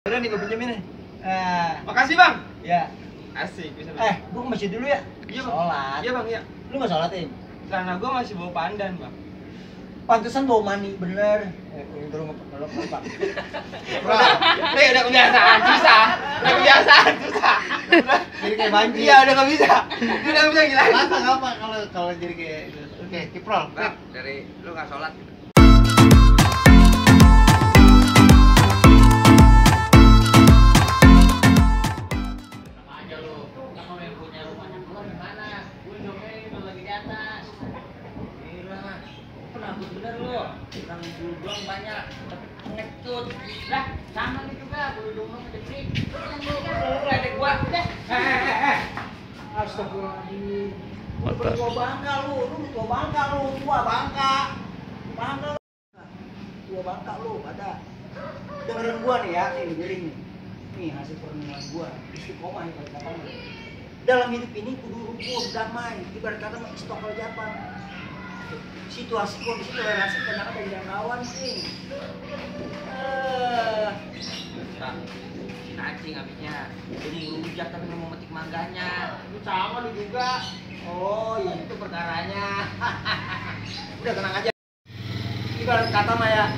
Udah nih gue pinjemin nih. Makasih bang. Ya. Asik bisa. Gue ke masjid dulu ya. Iya bang. Sholat. Iya bang iya. Lu nggak sholatin? Karena gue masih bawa pandan bang. Pantesan bau mani bener. Dorong lupa. Udah kebiasaan susah. Udah kebiasaan susah. Jadi kayak banjir. Iya udah nggak bisa. Udah nggak bisa gila. Ngapa kalau jadi kayak oke, kiprol. Bang, dari lu nggak sholat gitu. Bener lo, orang doang banyak, tapi ngecut. Lah, sama nih juga, berudung lo ngejeprik. Ledek gua, deh. Astagfirullahaladzim. Tua bangka lu tua bangka lu, tua bangka. Tua bangka lu, ada. Dengerin gua nih ya, nih dengerin nih. Nih hasil perenungan gua, istiqomah nih kata kamu. Dalam hidup ini kudu rukun, damai, ibarat kata istiqomah Jepang. Situasi kondisi toleransi kadang ada jangkauan sih. Si cacing habisnya jadi rujak tapi nggak mau metik mangganya. Itu sama lu juga. Oh iya itu perkaranya. Udah tenang aja. Ibarat kata Maya.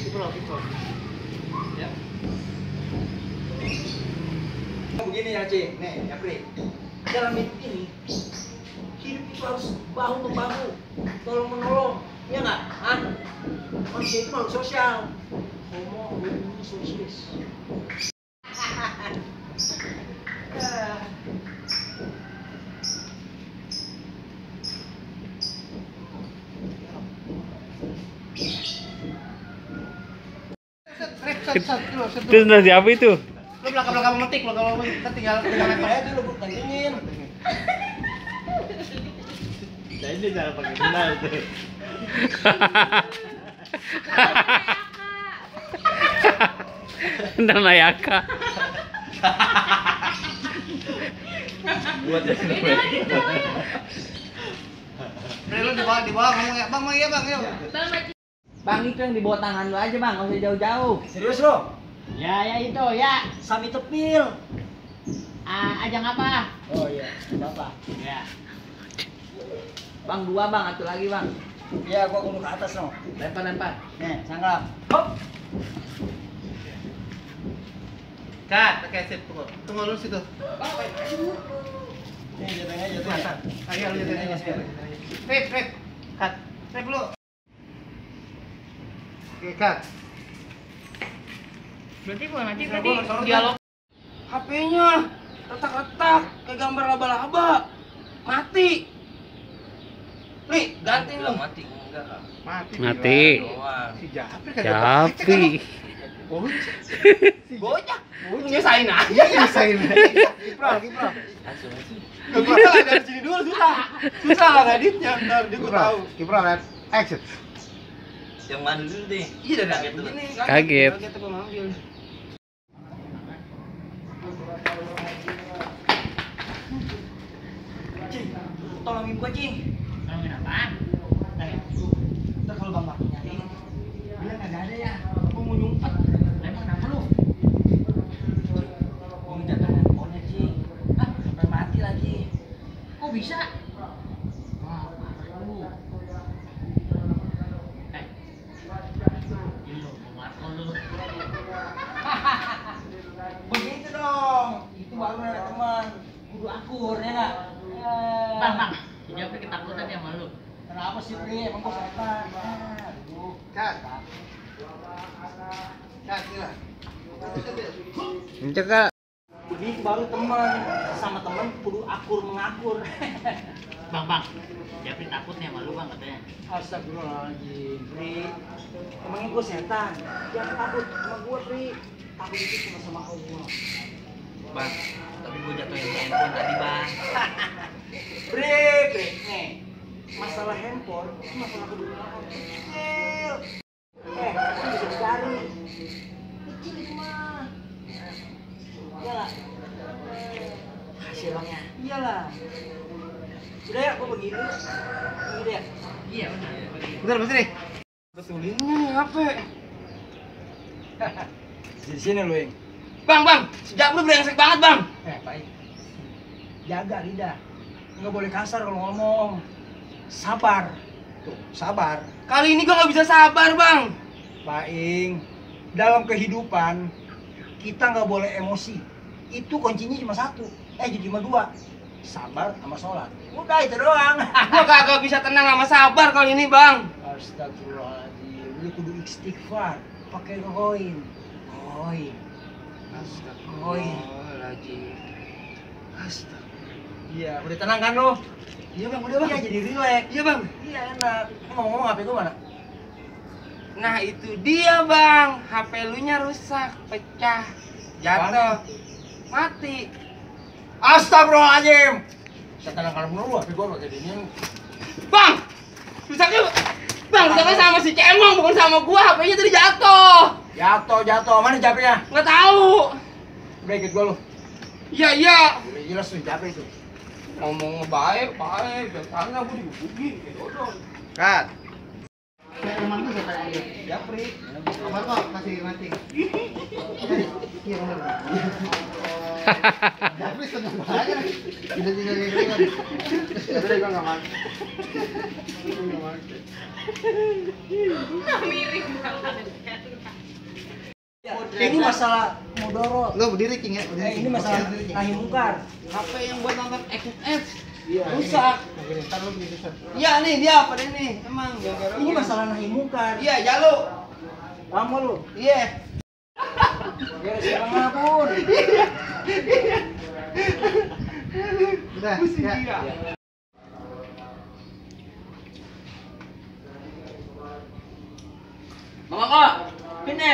Kiprol. Ya. Begini ya Cing, nih ya Pri. Dalam hidup ini, hidup itu harus bahu membahu, tolong menolong, ya nggak? Hah? Manusia itu makhluk sosial. Homo sosialis. Terus nasi apa itu? Lu belakang memetik, belakang tinggal Ayo dulu gue tandingin. Nah ini cara pakai sendal tuh. Dan ayaka. Buat jadi lu di bawah ngomong ya, Bang, iya Bang, yuk. Bang itu yang di bawah tangan lu aja bang, nggak usah jauh-jauh. Serius lo? Ya itu ya. Sami tepil. Ajang apa? Oh iya, apa? Ya. Bang dua bang, satu lagi bang. Iya, gua kudu ke atas no. Lempar. Nih, sanggap. Hop. Kat, pakai sip tuh. Tunggu lu situ. Nih, jatuhnya. Ayo lu jatuhin aja. Rip. Kat. Rip lu. Oke, kat. Berarti bukan mati, Nggak berarti boleh, soalnya dialog. HP-nya retak-retak kayak gambar laba-laba. Mati. Nih, ganti lu. Mati enggak lah. Mati. Si Japri kan. Japi. Bocah. Nyesain aja. Nyesain. Kiprol. Gak bisa lah dari sini dulu susah lah ngeditnya. Ntar dia gua tahu. Kiprol lihat exit. Yang mana dulu deh? Iya dah Kaget dulu. Kaget. Kaget gua ngambil. Cing, tolongin gua, Cing. Ngomongin apaan? Ntar kalau Bang Martin nyariin, bilang kagak ada ya. Gua mau nyumpet. Emang kenapa lu? Gua menjaga handphonenya, Cing. Sampai mati lagi. Kok bisa? Wah, parah lu. Lu, Marco lu. Begitu dong. Itu baru ada teman. Kudu akur ya nggak? Bang, dia ketakutan ya sama lu. Kenapa sih, Pri? Emang gua setan. Kat. Kat, gila. Mencegah. Begitu baru teman. Sama teman kudu akur mengakur. Bang, dia takut nih sama lu bang katanya. Astagfirullahaladzim, Pri. Emangnya gua setan? Jangan takut sama gua, Pri. Takut itu cuma sama Allah. Bang, tapi gua jatuhin handphone tadi bang. Pri, nih. Masalah handphone itu masalah kebutuhan kecil. Itu bisa dicari. Kecil itu mah. Iya lah. Hasilnya. Iyalah. Udah ya, gua begini. Udah ya. Iya benar. Bentar, nih. Betulin. HP. Di sini lu, Ing. Bang, sejak lu brengsek banget, Bang. Baik. Jaga lidah. Nggak boleh kasar kalau ngomong. Sabar. Tuh, sabar. Kali ini gua nggak bisa sabar, Bang. Pak Ing, dalam kehidupan kita nggak boleh emosi. Itu kuncinya cuma satu. Cuma dua. Sabar sama sholat. Udah itu doang. Gua kagak bisa tenang sama sabar kali ini, Bang. Astagfirullahaladzim. Lu kudu istighfar. Pakai koin. Koin. Astagfirullahaladzim. Iya, udah tenang kan lo? Iya, Bang, udah, Bang. Iya, jadi relax. Iya, Bang. Iya, enak. Ngomong-ngomong HP gua mana? Nah, itu dia, Bang. HP lu nya rusak, pecah, jatuh, mati. Astagfirullahaladzim. Saya tenang kalem dulu, HP gua pakai gini. Bang! Rusaknya sama si Cemong, bukan sama gua. HP-nya tadi jatuh. Jatuh. Mana HP-nya? Nggak tahu. Udah ikut gua lu. Iya. Udah jelas tuh HP itu. Ngomong baik. Biasanya gua digebukin. Kat. Japri. Kamar kok masih mati. Iya benar. Japri seneng banget. Tidak kan. Udah gua enggak mati. Miring banget. Ini masalah mudorot. Lu berdiri King ya. Ini masalah nahi mungkar. HP yang buat nonton Action Apps Iya. rusak. Ntar lu berdiri San. Iya nih dia pada ini. Emang Ini masalah nahi mungkar. Iya, Jalu. Kamu lu. Iya. Biar siapa pun. Udah, ya. Mama kok. Sini.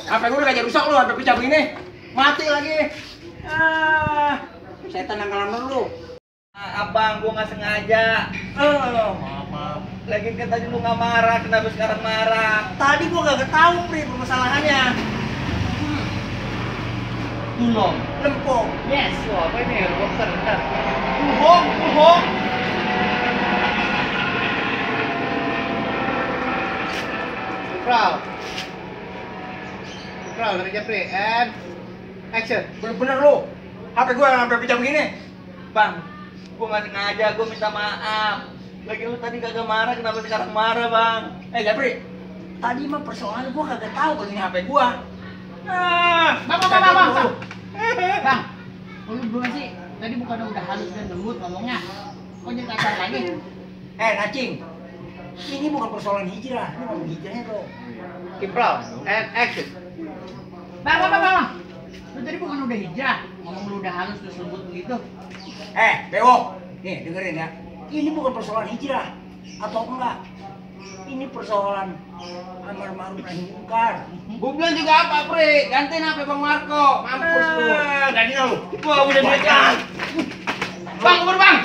HP gua udah kayak rusak lu, sampai pecah begini. Mati lagi. Saya tenang kalem dulu. Abang, gua nggak sengaja. Maaf. Lagi kan tadi lu nggak marah, kenapa sekarang marah? Tadi gua gak tahu Pri permasalahannya. Belum. Lempong. Yes, wah apa ini? Helikopter bentar. Bohong. Kral dari Japri and action. Bener-bener lu. HP gua yang sampai pecah begini. Bang, gua nggak sengaja, gua minta maaf. Lagi lu tadi kagak marah, kenapa sekarang marah, Bang? Japri. Tadi mah persoalan gua kagak tahu kalau ini HP gua. Bang. Bang, lu berdua sih tadi bukan udah halus dan lembut ngomongnya. Kok jadi kasar lagi? Nacing. Ini bukan persoalan hijrah, ini ngomong hijrahnya bro. Kipral and action. Bang. Lu tadi bukan udah hijrah, ngomong lu udah halus terus lembut begitu. Bewok. Nih dengerin ya. Ini bukan persoalan hijrah atau enggak. Ini persoalan amar ma'ruf nahi mungkar. Gua bilang juga apa, Pri? Gantiin HP Bang Marco. Mampus lu. Ganti lu. Gua udah duit, Bang. Bang, Bang.